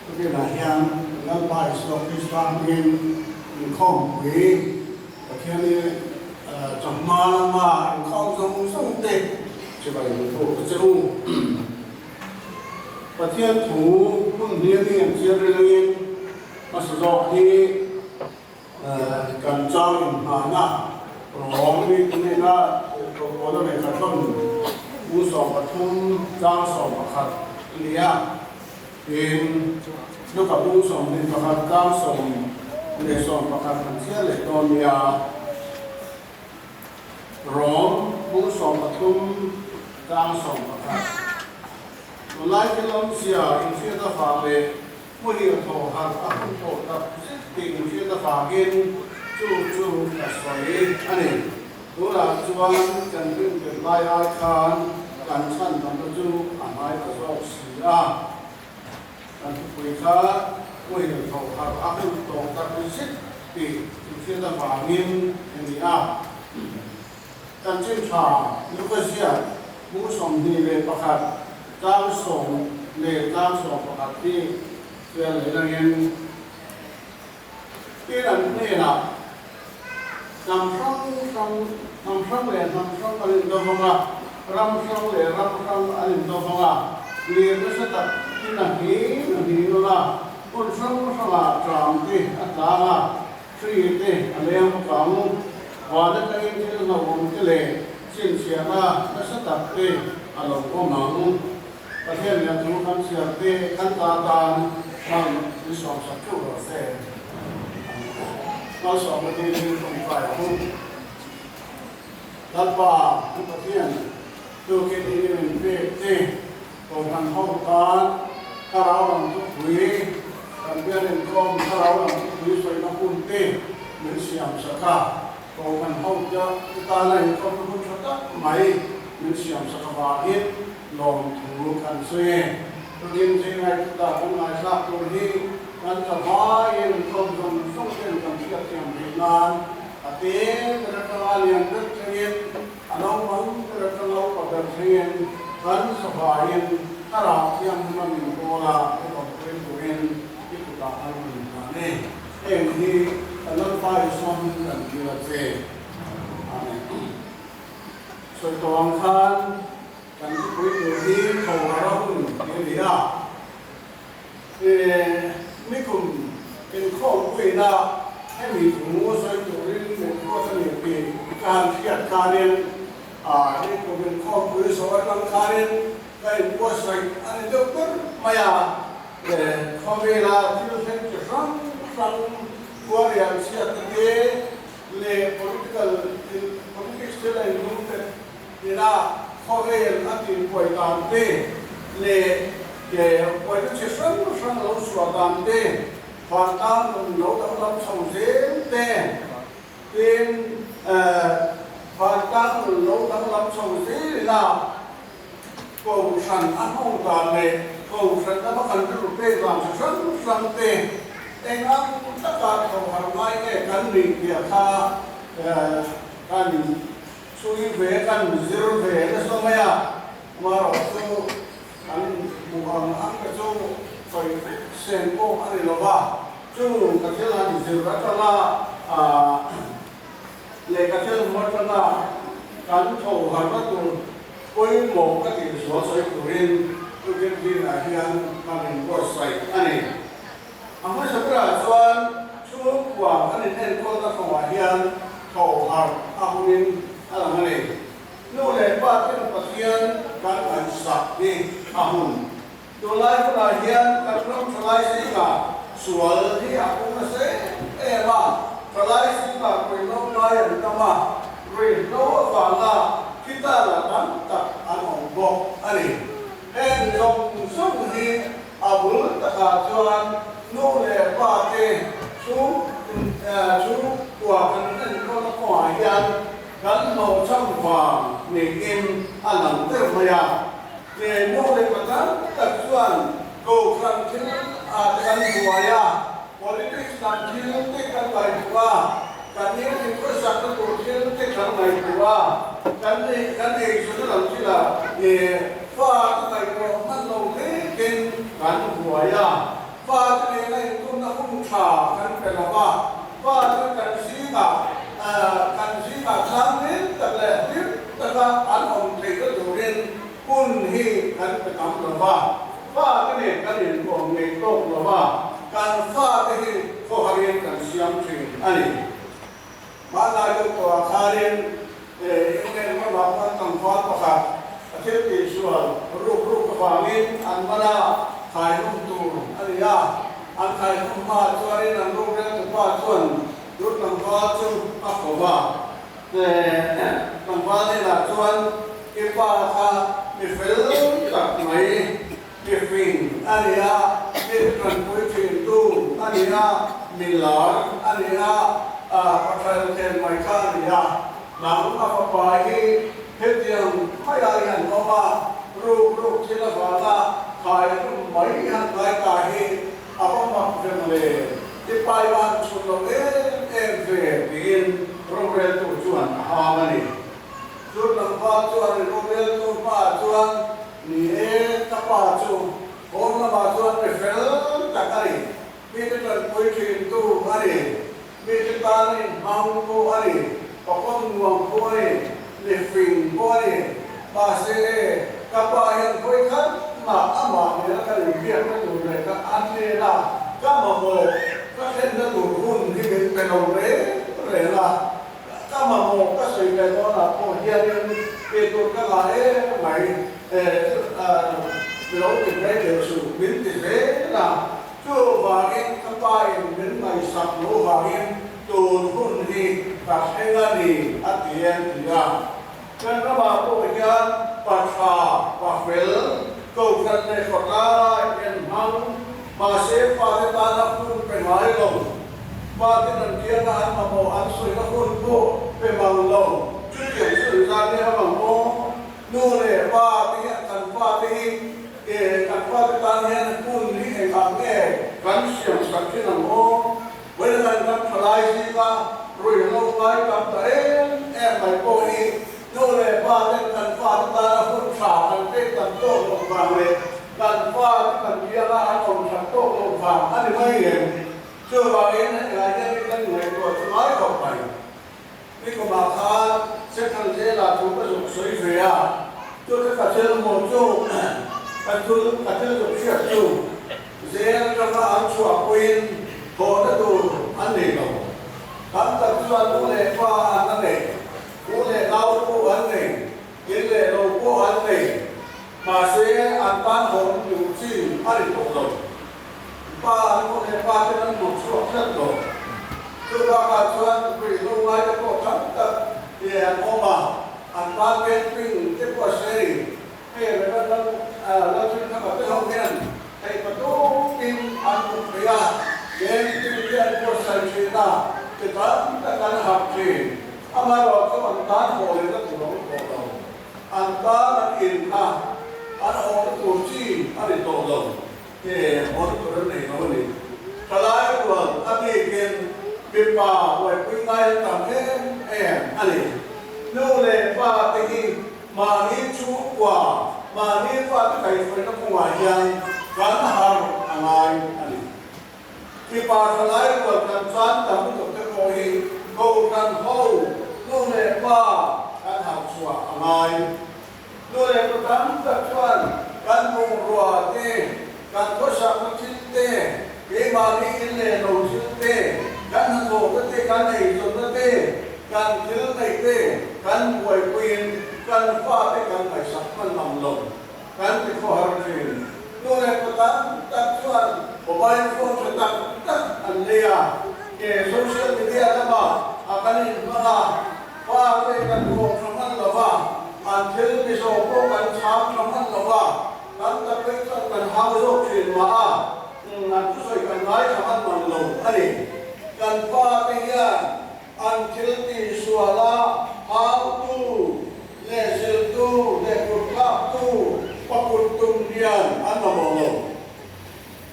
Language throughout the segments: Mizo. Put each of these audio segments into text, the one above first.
Khawvelah hian Lalpa Isua Krista hmangin inkhawmpui Pathian chawhma lama inkhawm zawng zawng te chibai lutuk a che u. Pathian thu hun hniam hi an chiar rilangin hmasa zawk hi Kan chang inhmahna rawng mi te hnena Rawngbawl a lehkha thawn U 13 chang 11 a ni a, tin Luka bung 21 chang 10 leh 11 kan chhiar leh dawn nia. Rawng bung 13 chang 11. Tunlai thil awmzia inhriat avang leh Hmuhil thaw harh a hun tawh tak zet tih inhriat avangin chu chu ka sawi a ni. Tunah chuan kan rinpelh lai ai khan kan chhan tamna chu a hnai ta zawk si a. Kan thupui kha hmuhil thaw harh a hun tawh tak zet tih inhriat avangin a ni a. Kan chin tha Luka ziak hmu 21 tlang 10 leh tlang 11 hi chhiar leh langin tin an hnenah hnam hrang hrang hnam hrang leh hnam hrang an indo vang a, ram hrang leh ram hrang an indo vang a, lir nasa tak in a hning a hning nawn a, hmun hrang hrangah tram te a tlang a, Hri te a leng bawk ang. Van atangin thil hlauhawm te leh chhinchhiahna nasa tak te a lo awm ang. Pathian nia thu kan chhiar te kan ta tan hman min sawmsak theuh rawh se. Malsawmna dil in tawngtai a hung. Lalpa kan Pathian tukin in i min pek te Kohhran ho tan thlarau lam thupui, kan bial inkhawm thlarau lam thupui sawina hun te min siam sak a, Kohhran ho te tana inkhawmna hun tha tak mai min siam sak avangin lawmthu kan sawi e. Tukin zingai thuta kan ngaithlak tur hi kan tlavaiin inkhawm zawng zawng ten kan hriatthiam theih nan a te ber atanga lian ber thlengin A naupang ber atanga upa ber thlengin kan zavaiin thlarau thianghlim a min pawl a, i rawn pui turin i kutah kan rawn inhlan e. Heng hi kan Lalpa Isua hming kan dil a che. Amen. Sawi tawh ang khan kan thupui tur hi tho har a hun tih a ni a. Nikum inkhawmpuina hemi thu sawi turin min ruat a ni tih ka han hriat khanin nikum inkhawmpui zawh atang khanin ka inbuatsaih a ni deuh ber mai a. Khawvela thil thleng chi hrang hrang khuarian chhiatna te leh political politics thil a inlum te Ina khawvel a tihbuai dan te leh buaina chi hrang hrang lo chhuah dan te, vantlang nun lo danglam chho zel te, tin vantlang nun lo danglam chho zel ila Kohhran a hmawng dan leh Kohhran lama kan rilru pek dan chi hrang hrang te eng ang taka tho har ngai nge kan nih tih kha kan Chhui ve kan zir ve nasa mai a, amaherawh chu kan hmuh ang ang te chu sawi vek sen pawh a ni lo va, chu ka thil han zir atanga leh ka thil hmu atanga kan tho harna tur pawimawh ka tih zual sawi turin tukin zingah hian kan inbuatsaih a ni. A hmasa berah chuan chhungkua kan inenkawlna kawngah hian tho harh a hunin a lang a ni. Nu leh pa ten Pathian kan ngaihsak hi a hun. Tunlai hunah hian kan ram thalai zingah sual hi a pung nasa em em a, thalai zingah ruihhlo ngai an tam a, ruihhlo avanga thi ta la tam tak an awm bawk a ni. Heng zawng zawng hi A bul takah chuan nu leh pa te chu chhungkua kan enkawlna kawngah hian kan hlawhchham vang niin a lang ber mai a. He nu leh pa tam tak chuan kohhran thil ah te kan buai a, politics lam thil te kan ngaihtuah a, kan in khawsakna tur thil te kan ngaihtuah a, kan kan eichhunna lam thilah fa te ngaihtuah hman lo hlekin kan buai a. Fate nena intumna hun tha kan pe lo va, fate kan zingah kan zingah tlangding tak leh hlim taka an awm theihna turin hun hi kan pe tam lo va, fate nen kan inkawm ngei tawk lo va, kan fate hi khawharin kan siam thin a ni. Hmanlai deuh tawhah khanin England ramah khan tlangval pakhat a thil tihsual ruk ruk avangin an man a, khaihlum tur a ni a. An khaihlum hma chuanin an roreltupa chuan chu tlangval chu a ko va. Tlangval hnenah chuan, I pa kha mi fel tak mai, mi fing a ni a, mi tanpui thintu a ni a, mi lar a ni a, pathal thlen mai kha a ni a. Nang a fapa hi hetiang maiah i han awm a, ruk ruk thil avanga khai hlum mai i han ngai ta hi a va mak ve mawle, i pai va han chhun lo em em ve tiin roreltu chuan a hang a ni. Chu tlangval chuan roreltu hmaah chuan, Ni e, ka pa chu pawn lamah chuan mi fel tak a ni, mite tanpui thintu a ni, mite tan inhmang pawh a ni, pakawm nuam pawh a ni, mi fing pawh a ni. Mahse, ka pa hian hawi khat mah amah nena kan inbiakna tur leh ka a hnena ka mamawh ka thlenna tur hun hi min pe lo reng reng a. Ka mamawh ka sawi ve dawnah pawh hianin tih tur ka ngah em mai, mi lo ti mai teh suh min ti zel a, chuvangin ka pa in min ngaihsak lo vangin tun hun hi ka thleng a ni a ti en ti a. Kan ramah pawh hian pa tha, pa fel, kohhran leh khawtlai en hmang, mahse fate tana hun pe ngai lo. Fate an kianga an mamawh an sawina hun pawh pe mang lo. Chutiang chu engzat nge a mang aw? Nu leh pa te hian kan fate hi kan fate tan hian hun hi engah nge kan siam sak thin ang aw? Vawiin kan thalai zinga ruihhlo ngai tam ta em em mai pawh hi nu leh pa ten kan fate tana hun tha kan pek tam tawk loh vang leh kan fate kan kianga an awm that tawk loh vang a ni mai em? Chuvangin helai hian kan ngaihtuah chu ngai khawp mai. Nikumah khan Central Jail-ah thu ka zuk sawi ve a, chute ka thil hmuh chu ka thul ka thil zuk hriat chu jail atanga an chhuahpuiin thawhna tur an nei lo. Tam tak chuan u leh pa an la nei, u leh nau pawh an nei, in leh lo pawh an nei, mahse an tan hawn tur chi a ri tawh lo. Pa an pawh leh pa ten an hmuh chhuak tlat lo. Chu bakah chuan ruihhlo ngaite pawh tam tak ye an awm a, an tan camping te pawh a seri. Hei Reverend Lal Lalrinthanga te ho hian theih patukin an hmuh thei a, camping te an buatsaih thin a, ti tam tak an harh thin. Amaherawhchu an tan haw lehna tur a awm tawh lo. An tan an in kha an hawhna tur chi a ni tawh lo. He hawn tur an nei lo a ni. Thalai rual a bikin mipa buaipui ngai an tam em em a ni. Nu leh pa te hi mahni chhungkua, mahni fate kaihhruaina kawngah hian kan har a ngai a ni. Mipa thalai rual kan chan tam lutuk te pawh hi kohhran ho nu leh pa kan harh chhuah a ngai. Nu leh pa tam tak chuan kan bungrua te, kan khawsakna thil te, keimahni in leh lo thil te, kan hnathawhna te, kan eizawnna te, kan thil neih te kan buaipuiin kan fate kan ngaihsak hman ang lo kan ti khawhar thin. Nu leh pa tam tak chuan mobile phone tha tak tak an nei a, ke social media lamah a kan inhmang a, Pa te kan kawm tha hman lo va, an thil mizo pawh kan chhang tha hman lo va, kan takpek chuan kan hau zawk thin mah a, an thusawi kan ngaithla hman man lo a ni. Kan pa te hian an thil tihsual a hautu leh ziltu leh kutthlaktu pakut tum hian an mamawh lo.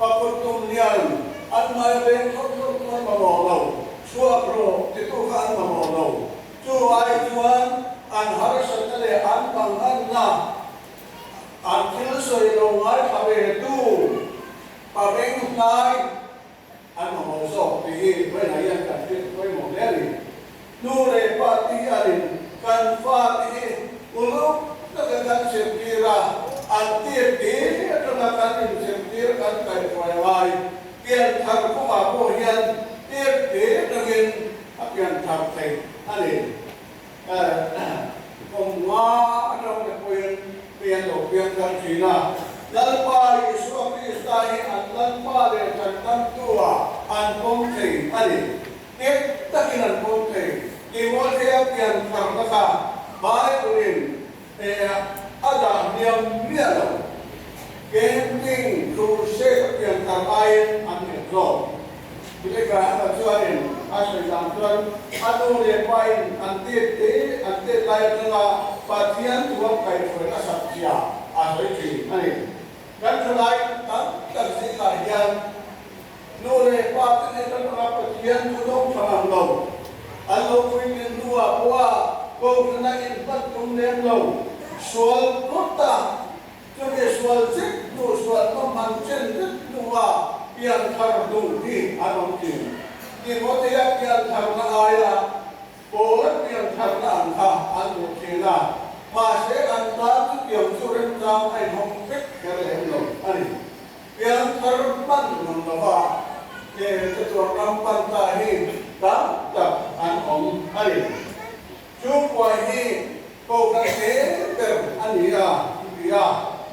Pakut tum hian an hmai veng thawt thawt chu an mamawh lo, chhuak rawh titu kha an mamawh lo. Chu ai chuan an harsatna leh an pangnganna, an thil sawi lo ngaithla ve tu Pa beng hnai an mamawh zawk tih hi vawiinah hian kan hriat pawimawh hle a ni. Nu leh pa te hianin kan fate hi uluk taka kan zirtir a, an tirti atanga kan inzirtir kan kaihhruai a ngai. Pianthar kawngah pawh hian tirti atangin a pianthar theih a ni. Kum nga atang te pawhin mi an lo piangthar thin a. Lalpa Isua Krista hi an Lalpa leh kan Tantu-ah an pawm thei a ni. Nghet takin an pawm thei. Timothea piantharna kha Bible-in a dah hniam miah lo. Camping crusade a pianthar aiin an nghet zawk. Billy Graham-a chuanin a sawi dan chuan a nu leh pain an tet te an tet lai atanga Pathian thuam kaihhruai a sak zia a sawi thin a ni. Kan thalai tam tak zingah hian Nu leh pa te nen atanga Pathian thu dawng tha ngang lo, an lo puitlin hnuah pawha kohhrana inhman tum lem lo, sual phawt a, chumi sual zet hnu sual hmahman chen zet hnua pianthar hnu hi an awm thin. Timothea piantharna aia Paula piantharna ang kha an duh thin a, mahse an tan chutiang chu remchang a inhawng vek kher lem lo a ni. Pianthar hman ngang lova ke te chuan ram pan ta hi tam tak an awm a ni. Chu kuai hi kohhran te ber a ni a, ti a,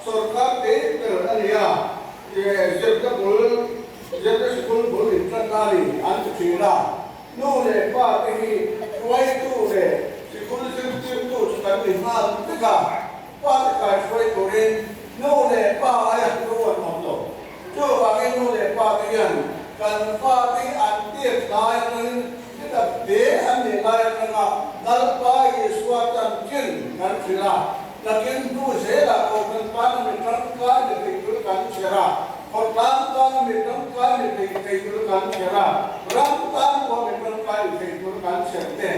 sorkar te ber a ni a, zirna bul, zirna sikul bul inṭanna a ni an ti ṭhin a. Nu leh pa te hi hruaitu leh sikul zirtirtu chu kan ni nghal vek a. Fate kaihruai turin nu leh pa aia hlu an awm lo. Chuvangin nu leh pa te hian kan fate hi an tir lai atangin heta te an nih lai atanga Lalpa Isua chanchin kan hrilh a, nakin hnu zelah Kohhran tana mi tangkai ni thei tur kan chher a, khawtlang tana mi tangkai ni thei thei tur kan chher a, ram tan pawh mi tangkai ni thei tur kan chher te.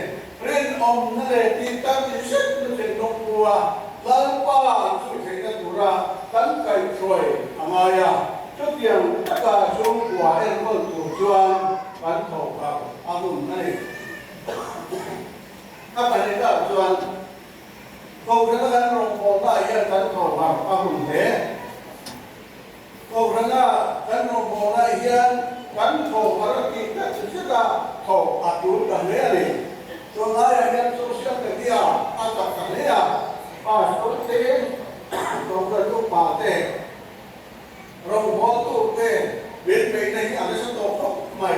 Rinawmna leh tih tak zet na thinlung pu a, Lalpa an chhui theihna tura kan kaihhruai a ngai a, chutiang taka chhungkua enkawl tur chuan kan thawh kar a hun a ni. A pahnihnaah chuan Kohhrana kan rawngbawlnaah hian kan thawh kar a hun hle. Kohhrana kan rawngbawlnaah hian kan thawh har a tih tak zet a, thawh a tul ta hle a ni. Tunlaiah hian social media a chak ta hle a, pastor te, kohhran upa te, rawngbawltu te min beihna hi a nasa tawh khawp mai.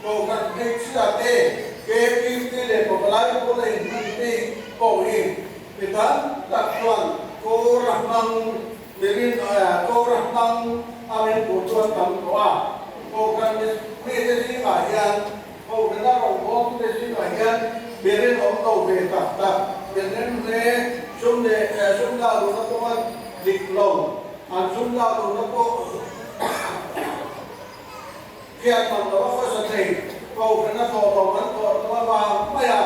Kohhran hmeichhia te, KPP leh Pavalai pawla inhman te pawh hi mi tam tak chuan kawr a hmang Mirin aia Torah hmang a min hmuh chuan tam tawh a, Kohhran mite zingah hian, Kohhrana rawngbawltute zingah hian mirin awm lo ve tak tak, mirin hle sum leh sum lak luhna kawnga dik lo, an sum lak luhna pawh khiat man lo a khawsa thei, Kohhrana thawhlawm an thawh tum avang maia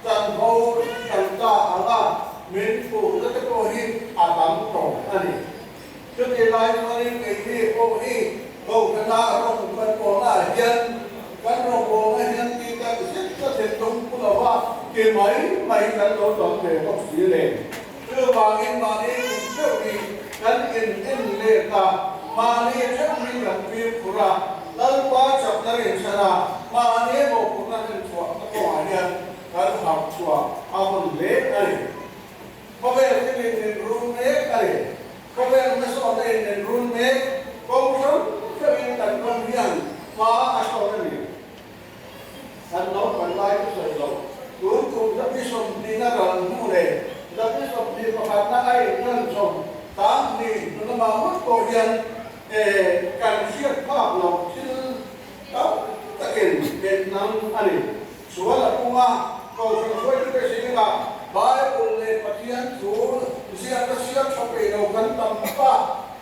chanvo kan ta ang a, Min puhna te pawh hi a tam tawh a ni. Chutih lai chuanin keini pawh hi Kohhrana rawng kan pawhnaah hian kan rawngbawlna hian ti tak zet ka thinlung pu lova ti mai mai kan lo tam ve bawk si le. Chuvangin mahni kum theuh hi kan in en let a, mahni theuh hi kan fimkhur a, Lalpa chakna rinchhan a, mahni mawhphurhna hlenchhuahna kawngah hian Kan harh chhuah a hun hle a ni. Khawvel thilin min run mek a ni. Khawvel hmasawnna in min run mek. Kawng hrang hrangin kan ram hian hma a sawn a ni. Kan naupang lai chu sawi lo. Tun kum zapi sawmhnihna ral hnu leh zapi 21 pakhatna a inran chawm tang hnih hnu lamah ngawt pawh hian kan hriat phak loh thil tam takin min nang a ni. Sual a pung a, Kohhran hruaitute zingah Bible leh Pathian thu ziak a siam tha peih lo kan tam bawk a,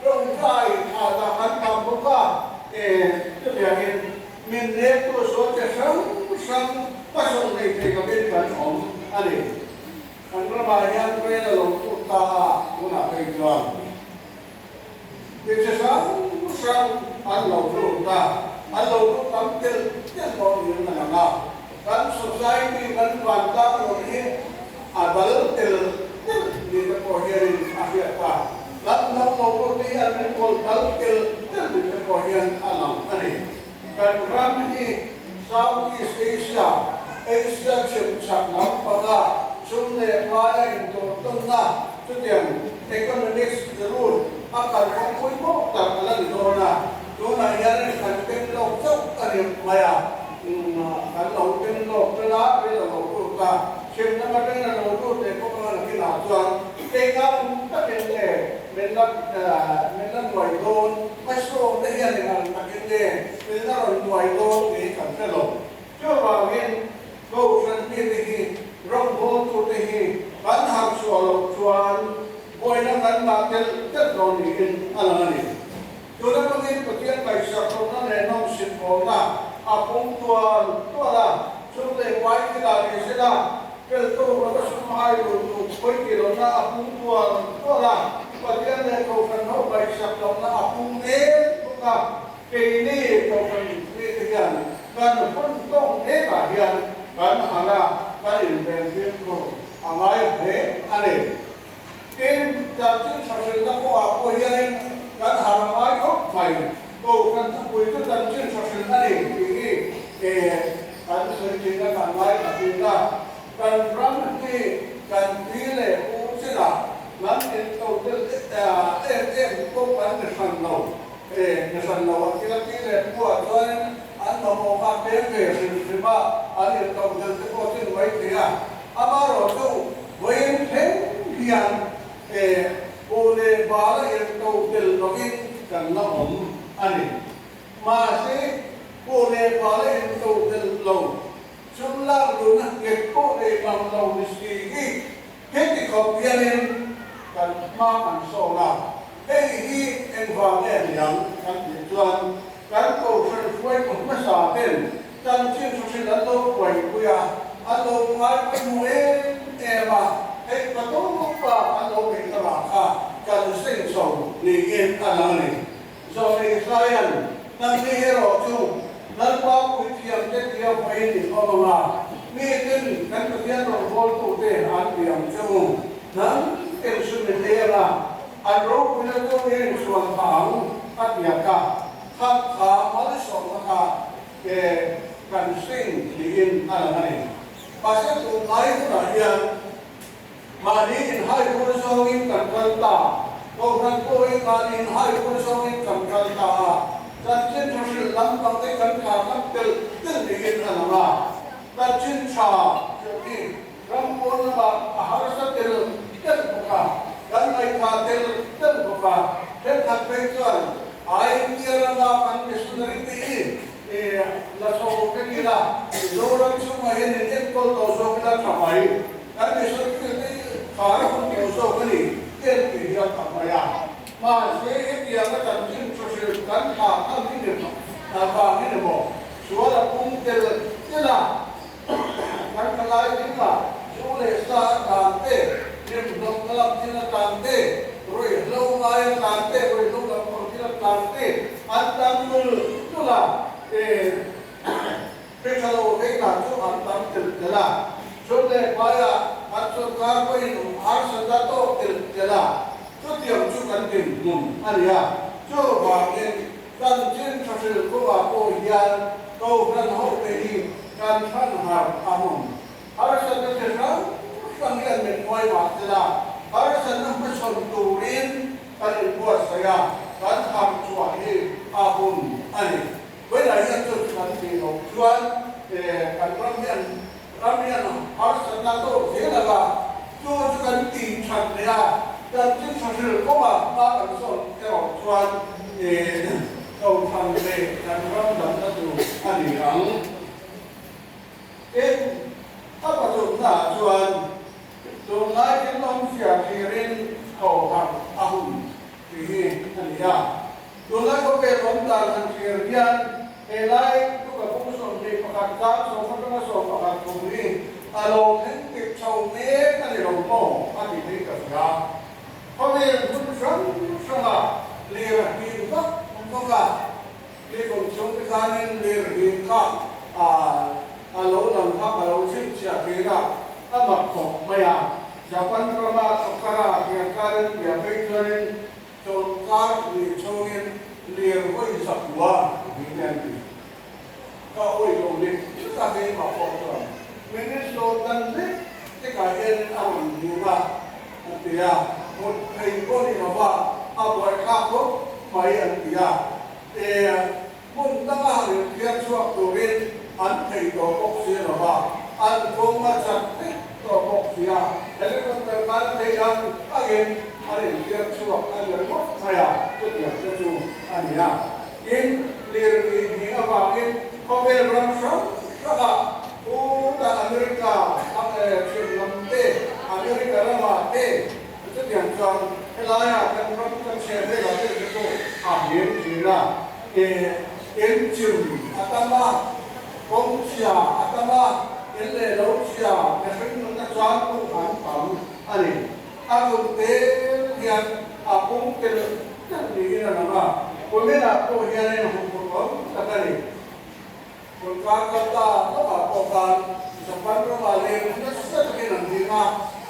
tawngtai tha dah kan tam bawk a, chutiangin min nektu sual che hrang hrang hmasawn nei thei lovin kan awm a ni. Kan ramah hian rel a lo tut ta a, tunah phei chuan mi chi hrang hrang an lo lut a, an lo lut tam telh telh pawh niin a lang a. Kan society kan vantlang nun hi a dal telh telh ni te pawh hianin a hriat a, kan hnam lo lut hi an rinkawl dal telh telh ni te pawh hian a lang a ni. Kan ram hi South East Asia, Asia chhim chhak lam panga sum leh paia intawrtawnna chutiang economics route a kalkawng pawimawh tak a la ni dawn a. Tunah hian kan pen lawk chauh a ni mai a, kan lo pen lawk tel a, ril a lo lut a, chhim lam atangin a lo lut leh bawk a, nakinah chuan engam takin nge min la min la nuai dawn, a sawm te hian engam takin nge min la rawn nuai dawn tih kan hre lo. Chuvangin Kohhran mite hi rawngbawltute hi kan harh chhuah loh chuan buaina kan ngah telh telh dawn niin a lang a ni. Tun atangin Pathian ngaihsak lohna leh nawmsip bawlna a pung tual tual a, chung leh pai thilah ni sela, feltu rama sum hai lut tu khawi ti lohna a pung tual tual a, Pathian leh Kohhran ho ngaihsak lohna a pung mek bawk a, keini Kohhran mite hian kan hun tawng mekah hian kan harh a, kan inven fimkhur a ngai hle a ni. Tin, chanchin tha hrilhna kawngah pawh hianin kan harh a ngai khawp mai. Kohhran thupui chu chanchin tha hrilh a ni tih hi kan sawi thin a, kan ngaithla thin a. Kan ram hi kan pi leh pu chinah hnam into tel em em pawh kan ni hran lo. Ni hran lo a thil a pi leh pu ah chuanin an mamawh kha peng ve hrim hrim a, an into tel te pawh chin mai thei a. Amaherawhchu, Vawiin thleng hian e pawh leh bal a en to tel lovin kan la awm a ni. Mahse, pawh leh bal a en to tel lo, sum lak luhna nghet pawh nei mang lo ni si hi heti khawp hianin kan hma kan sawn a. Hei hi engvang nge niang kan tih chuan kan kohhran hruaitu hmasa ten Chanchin hruhrin an lo buaipui a, an lo ngaipawimawh em em a, hei patawpa an lo beih ta vang kha kan seng chho niin a lang a ni. Zawhni Hlaian, Nangni erawh chu Lalpa puithiam te tia vawiin in awm ang a, mi tin kan Pathian rawngbawltute an ti ang che u. Nang eng sum i hlei ang a, an ropuina chu i rinchhuan phah ang, a tiak a, khat kha malsawmna kha Ke kan hring niin a lang a ni. Mahse tunlai hunah hian mahni inhai hur zawngin kan kal ta, Kohhran pawhin mahni inhai hur zawngin kan kal ta a, chanchin tha hrilh lampang te kan tha ngam telh telh niin a lang a. Chanchin tha hrilh hi ram pawn lamah a harsa telh telh bawk a, kan ngaihthah telh telh bawk a, thenkhat phei chuan India rama kan missionary te hi la chho vek ila, Mizoram chhungah hian in enkawl tawh zawk ila tha mai, kan missionary te hi khar a hun tawh zawk a ni en tih hi a tha mai a. Mahse hetianga chanchin tha hrilh kan thlah ngam hi ni vang hi ni maw? Sual a pung tel tel a. Kan thalai dingah zu leh sa a tlan te, hlimhlawmna lam thil a tlan te, ruihhlo ngai a tlan te, ruihhlo lam pang thil a tlan te, an tam nul nul a, hri tha lo phei lah chu an tam telh telh a. Chhun leh hmaiah kan sawrkar pawhin harsatna tawk telh telh a, chutiang chu kan dinhmun a ni a. Chuvangin Chanchin tha hrilh kawngah pawh hian Kohhran hote hi kan thlan harh a hmun. Harsatna chi hrang hrang hian min hnuai mah sela, harsatna hmachhawn turin kan inbuatsaih a, kan harh chhuah hi a hun a ni. Vawilah hian chu chu kan tih loh chuan kan ram hian ram hian harsatna tawk zel ang a, chu chu kan tih that leh a, chanchin tha hrilh kawngah hma kan sawn erawh chuan Kohhran leh kan ram damna tur a ni ang. Tin, a pathumnaah chuan tunlai thil awmzia thlirin Kohhran a hun tih hi a ni a. Tunlai khawvel awm dan han thlir hian helai tuka bung 21 chang sawm atanga 11 thu hi a lo thleng dik chho mek a ni lo maw a tih hi ka hria. Khawvel hmun hrang hranga lir a hlim vak vak a, mi kum chhung te khanin lirnghing kha a lo lang kha ka lo chhinchhiah thin a, a mak khawp mai a. Japan rama thawkara hian karin bia phei chuanin chawlhkar hnih chhungin lir vawi zakua hnih an ti. Ka awih lo ni chuta keimah pawh chuan Minister dan lek lekah hian a rawn hnim a, an ti a, mut thei pawh ni lova a buaithlak khawp mai an ti a, e hmun danga han inphiar chhuak turin an thei tawh bawk si lova, an kawng a chat vek tawh bawk si a, helicopter khan thei ang angin an inphiar chhuak a ni ringawt mai a, chutiang te chu a ni a. Tin, lirnghing hnih avangin khawvel ram hrang hrangah Utah America chhim lam te, America ramah te chutiang chuan helaiah kan ram kan chheh velah te te pawh a hlim thin a. In chim a tam a, kawng chhia a tam a, in leh lo chhia mihring nunna chuan pawh an tam a ni. A nun tel hian a pung tel tel niin a lang a, kuminah pawh hian a inhawng awm tak a ni. Sorkar kalta lamah pawh khan Japan ramah leng nasa takin an him a,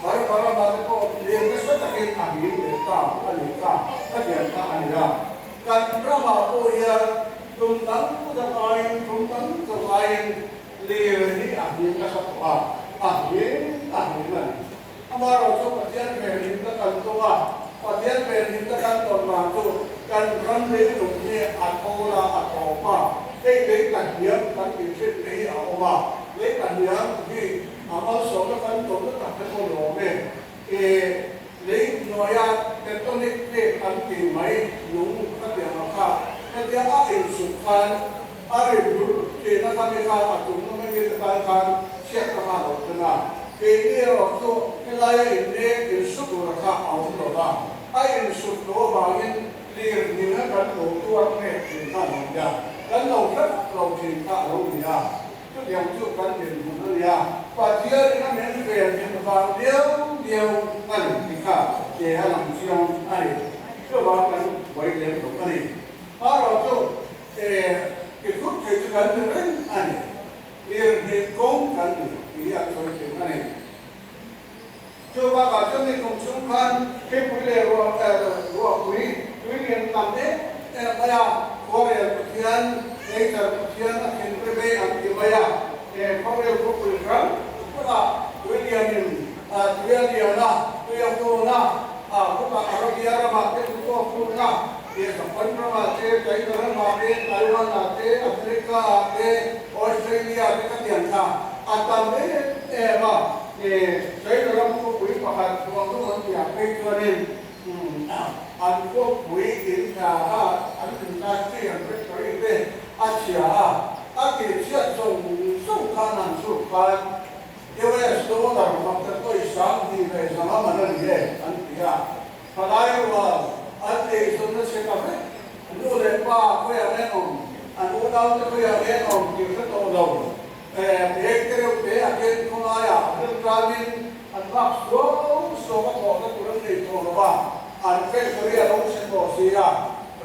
Burma ramah te pawh leng nasa takin a him leh ta a ni kha, ka tiang kha a ni a. Kan ramah pawh hian tum dang dang aiin, tum dang dang aiin lir hi a him nasa tawh a, a him a him a ni. Amaherawhchu Pathian venhimna kan tum a, Pathian venhimna kan tawn dan chu kan ram leilung hi a thawl a, a tawp a, hei lei kahniam kan tih thin te hi a awm a, lei kahniam hi a malsawmna kan tawnna tak te pawh lawm e. E lei hnuaia tectonic plate an tih mai lung ka ti ang a kha, hetia a insuk khan a ri bur thin a khami kha a tumna mai mi te tan khan chhiat ka nghal lo thin a. Keini erawh chu helaia inleng insuk tur kha a awm lo va, a insuk loh avangin lir hming a kan lo tuar mek thin kha a lo nia, kan lo hre vak lo thin kha a lo ni a, chutiang chu kan dinhmun a nia, Pathianin a min ven him vang diau diau a ni tih kha ke a lang chiang a ni, chuvang kan buai lem lo a ni. Erawh chu i thut thei chu kan ni reng a ni. Lirnghing kawng kan ni tih hi an sawi thin a ni. Chu bakah chuan ni kum chhung khan Thlipui leh Ruahpui tui lian tam em em mai a, Khuarel Pathian, Nature Pathian a thin ri mai an ti mai a, he Khuarel khawpui hrang hrangah tui lianin tui a lian a, tui a fun a, khawpah Arabia ramah te chu pawh a fun a, Japan ramah te, China ramah te, Taiwan ah te, America ah te, Australia te ka tiang kha a tam em em a. China ram khawpui pakhat Guangdong an tih ah phei chuanin an khawpui in hna a an industry an factory te a chhia a, a tihchhiat zawng zawng khan an chhuk khan US dollar maktatawih 2500 man a ni e an ti a. Palai rual an eizawnna che ta vek, nu leh pa khawiah nge awm, an unaute khawiah nge awm tih hre tawh lo. Pek te reuh te a ken khawlaiah rin tanin an vak suau suau a thawhna tur an nei tawh lo va, an factory a lo chhe tawh si a,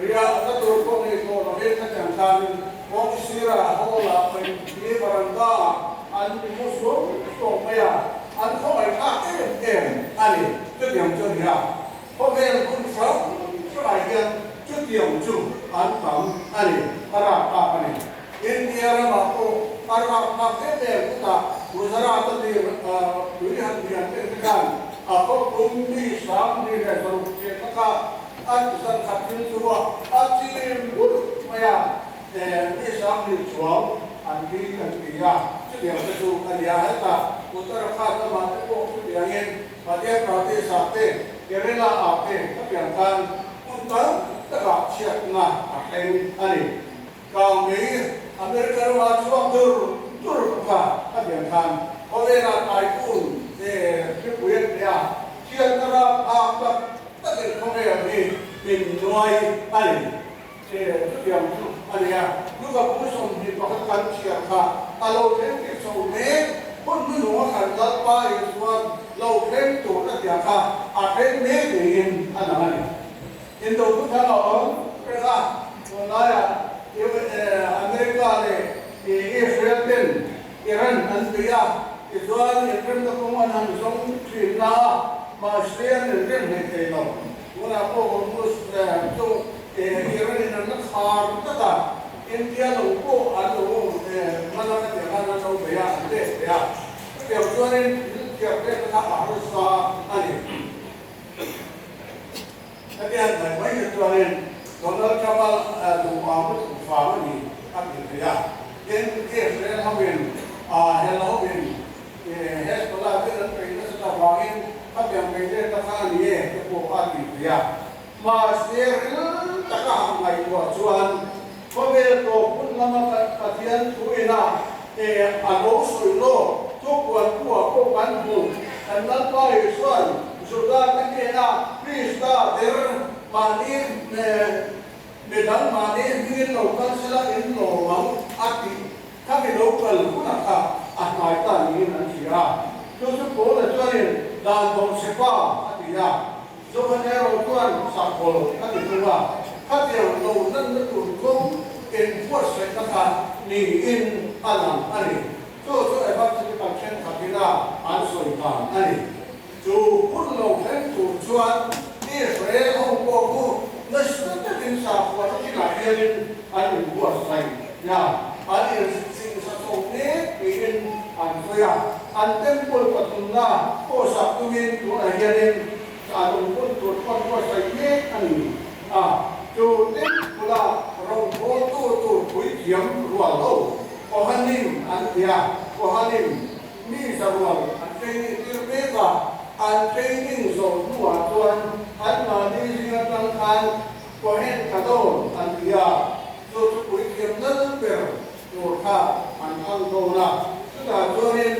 riahna tur pawh nei tawh lovin hetiang khanin kawng sirah hall-ah pahnih varanda-ah an inmu suau suau mai a, an khawngaihthlak em em a ni. Chutiang chu a ni a, khawvel hun hrang hrangah hian chutiang chu an tam a ni, a rapthlak a ni. India ramah pawh a rapthlak em em kutah Gujarat a tir tui han lian te te khan a khawpum mi 26 chhehna kha a zan khat thil chu a a chim bulh mai a, mi 20,000 chuang an thi an ti a, chutiang te chu a ni a, hetah Uttarakhand lamah te pawh chutiangin Madhya Pradesh ah te, Kerala ah te ka pian khan hmun tam takah chhiatna a thleng a ni. Kangmei America rama chhuak dur dur kha ka pian khan khawvelah typhoon te hripui an ti a, chhiatna ram phak tak takin khawvel hi min nuai a ni. Che chutiang chu a ni a, Luka pu 21 kan chhiar kha a lo thleng tir chho mek, hun hnuhnung a khan Lalpa Isuan lo thleng tur a tia kha a thleng mek niin a lang a ni. Indo thu thang a awm reng a, Tunlaiah America leh Israel ten Iran an bei a, tichuan inremna kawng an han zawng thin na a, mahse an inrem hlei thei lo. Tunah pawh Hormuz chu Iran in an la khar tlat a, India lo pawh an lo hman a, khatiang khan an lo bei a, an let ve a. Chutiang chuanin thil thiam vel kha a harsa a ni. Hetiang hnaih mai hi chuanin Donald Trump-a duh vang lutuk vang a ni a ti thei a. Tin, Israel hoin hel hoin Hezbollah te an peih nasa ta vangin khatiang peih let ta kha a ni e te pawh a ti thei a. Mahse, ril taka han ngaihtuah chuan khawvel tawp hun lama Pathian thu ina a lo sawi lawk thupuan puah pawh kan hmu. Kan Lalpa Isua'n Juda te hnena Krista der mahni midang mahni hmingin lo kal sela in lawm ang a tih kha mi lo kal hunah kha a hnai ta niin an hria. Chu chu Paula chuanin dan bawhchhepa a ti a. Johan erawh chuan sakhawl a ti thung a, khatiang lo lanna tur kawng inbuatsaihna kha niin a lang a ni. Chu chu Evangelical thenkhatin a an sawi dan a ni. Chu hun lo thleng tur chuan Israel ho pawh chu nasa takin sakhuana thilah hianin an inbuatsaih a, an insingsa chho mek tiin an sawi a. An temple pathumna pawh sak tumin tunah hianin a lungpun tur pawh buatsaih mek a ni a. Chu temple-a rawngbawltu tur puithiam rual ho Kohanim an ti a, Kohanim mi za rual an training tir mek a, an training zawh hnuah chuan anmahni zing atang khan Kohen Gadol an ti a, chu chu puithiam lal ber tur kha an thlang dawn a, chutah chuanin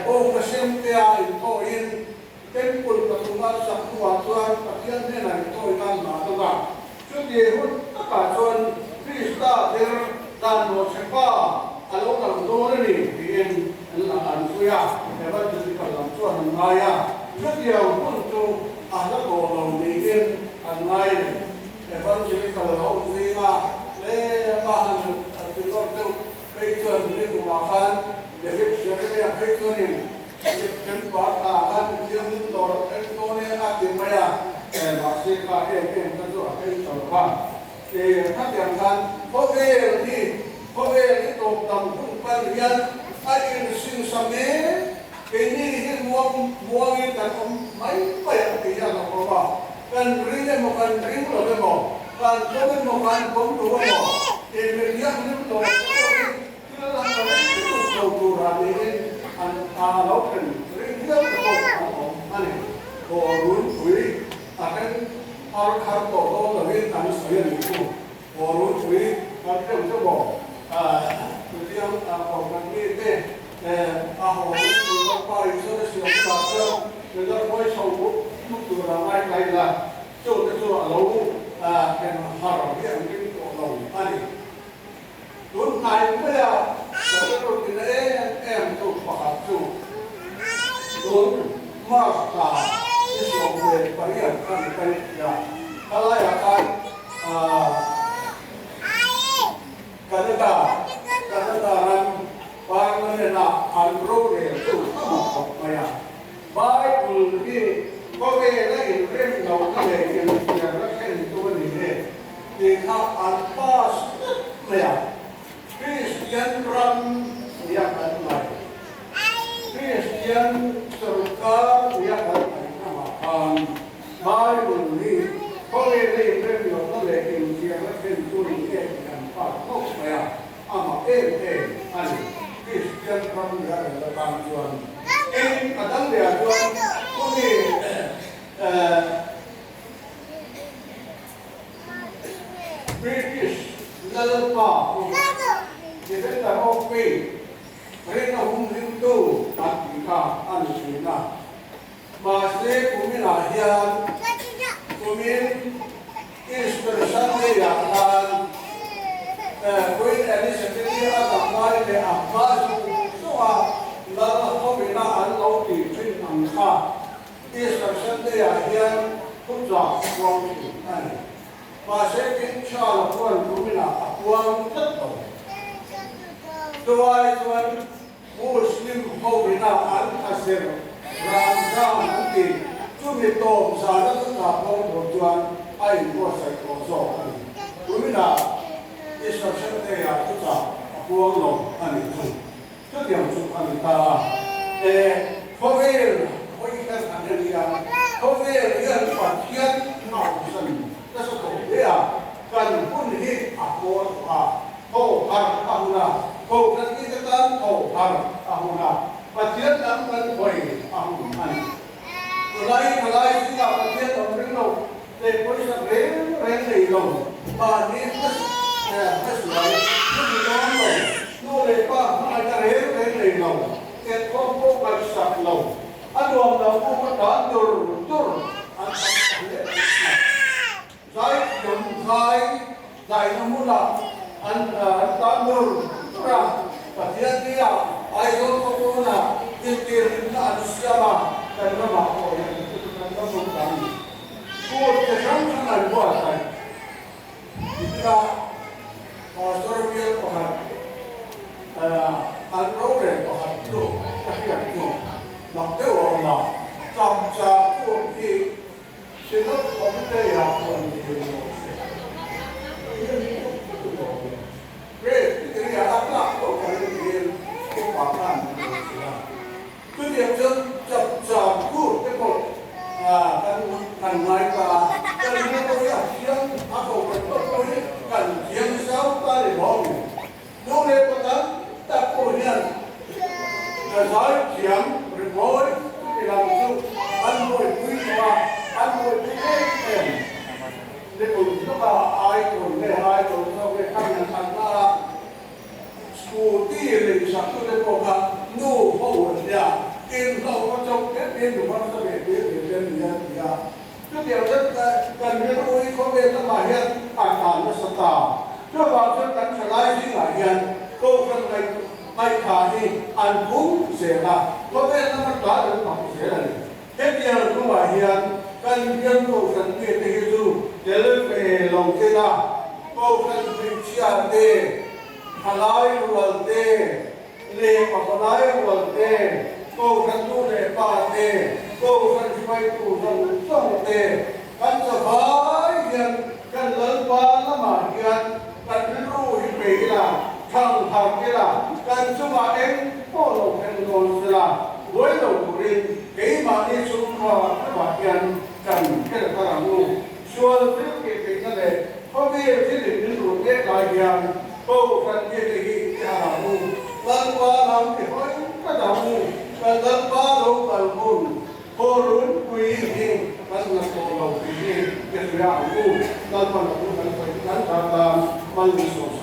bawngka semtea inthawhin Temple pathuma sak hnuah chuan Pathian hnenah intawi nan dah dawk a. Chuti hun takah chuan Krista ber dan bawhchhepa a lo lang dawn a ni tiin an la an sawi a, Evangelical lam chuan an ngai a, chutiang hun chu a hla tawh lo niin an ngai a ni. Evangelical ho zinga tlema han tilawr deuh phei chuan ni kumah khan David Jeremiah phei chuanin September thla khan Pathian dawr a thleng dawn e a ti mai a, mahse kha em em kha chu a thleng ta lo va. Khatiang khan khawvel hi khawvel hi tawp dang hun pan hian a insingsa mek, keini hi muang muangin kan awm mai mai ang tih hi a lo awm a. Kan ring emaw kan ring lo emaw, kan pawm emaw kan pawm lo emaw, inmilhianghlim tawp pawhin Thil an la reng lutuk lo turah niin an a lo thlen ring hial te pawh an awm a ni. Aw runpui a then har har tawh dawn lovin an sawi a nih chu. Aw runpui kan hreu te maw chutiang kohhran mite a haw runpui lalpa Isua siam hunah chuan milar huai chho mup mup turah ngai ta ila chu te chu a lo thlen har hi an ring tawh lo a ni. Tun hnai maia ka rilru tina em em chu pakhat chu tun March thla ni 18 khan ka inhria a, khalaiah khan Canada Canada ram Parliament ah an rorel chu a mak khawp mai a, Bible hi khawvela inrem lohna leh inhriatna thlen chu a ni e tih kha an pass vek mai a. Kristian ram nia kan ngaih, Kristian sorkar nia kan ngaih ramah khan Bible hi khawvela inrem lohna leh inhriatna thlen chu a ni e tih an pass khawp mai a. A mak em em a ni. Kristian ram nia rel atan chuan eng a dang leh ah chuan khawmi British Lalpa hi Defender of Faith, rinna humhimtu an tih kha a ni thin a. Mahse kuminah hian kumin Easter Sunday-ah khan Queen Elizabeth-i a dam lai leh a hma zawng zawnga lal hovina an lo tih thin ang kha Easter Sunday-ah hian thuchah puang thin a ni. Mahse King Charles-a chuan thu. puang tlat lo. Chuvai chuan Muslim ho ina an thlaser Ramzan an ti chumi tawp zana thuchah puang tur chuan a inbuatsaih tawh zawk a ni. Tuminah Easter Sunday-ah thuchah a puang lo a nih thung. Chutiang chu a ni ta a. E, khawvel hawi hian an en hian khawvel hian Pathian nausan nasa tawh hle a, kan hun hi a hmawr tawh a, tho har a hun a, kohhran mite tan tho har a hun a, Pathian lam kan hawi a hun a ni. Tunlai thalai zingah Pathian lam ring lo te pawisa reng reng nei lo, mahni hmasual hmun dawn lo, nu leh pa hmangaihna reng reng nei lo, engkhawm pawh ngaihsak lo, a nuam lo buk a tan dur dur an tam ta hle mai. Zai thiam zai zaina hmunah an tan dur dur a, Pathian nia Aizawl khawpawnah intirhlimna an siam a, kan ramah pawh hian kan ram rawng ta a ni. Court te hrang hrang an buatsaih tika Pastor bial pakhat an rorel pakhat chu ka hriat chu mak deuh a awm a, Chamcha court hi Synod Committee ah pawh ni thei lo se, Presbytery ah a tlak tho ka ring tiin upa khan an lo hrilh a. Chutiang chuan chapchar tur te pawh kan kan ngai ta a, kan rinna pawh hi a thiang a ko kan pawh pawh hi kan thiang zau ta ni maw ni. Nu leh pa tam tak pawh hian ka zai thiam rimawi chuti lam chu an buaipui tawh a, an buaipui em em. Ni kum tlukah Icon leh Idol zawk leh kha min an la a. Scooty lei sak tute pawh kha nu ho an nia, inhlauh a chauh em em nu harsa ve tir ve te an ni a ti a. Chutiang chuan kan rilru hi khawvel lamah hian a tlan nasa ta. Chuvang chuan kan thalai zingah hian Kohhran ngaihthla hi an pung zel a, khawvel lama tlan an tam zel a ni. Hetiang hnungah hian kan bial Kohhran mite hi chu tel ve lo ila, Kohhran hmeichhia te, thalai rual te, leh pavalai rual te, Kohhran nu leh pa te, Kohhran hruaitu zawng zawng te, kan zavai hian kan Lalpa lamah hian kan rilru hi pe ila, thang harh ila, kan chungah eng pawh lo thleng dawn sela, buai lo turin keimahni chhungkhua lamah hian kan hel thar ang u. Sual thil tih theihna leh khawvel thil in min rut mek lai hian Kohhran mite hi i harh ang u, Lalpa lam i hawi tlat ang u, kan Lalpa lo kal hun Kawrunpui hi kan la tawh lo tih hi i hria ang u, Lalpa lo kan sawi kan tan tan mal min sawm.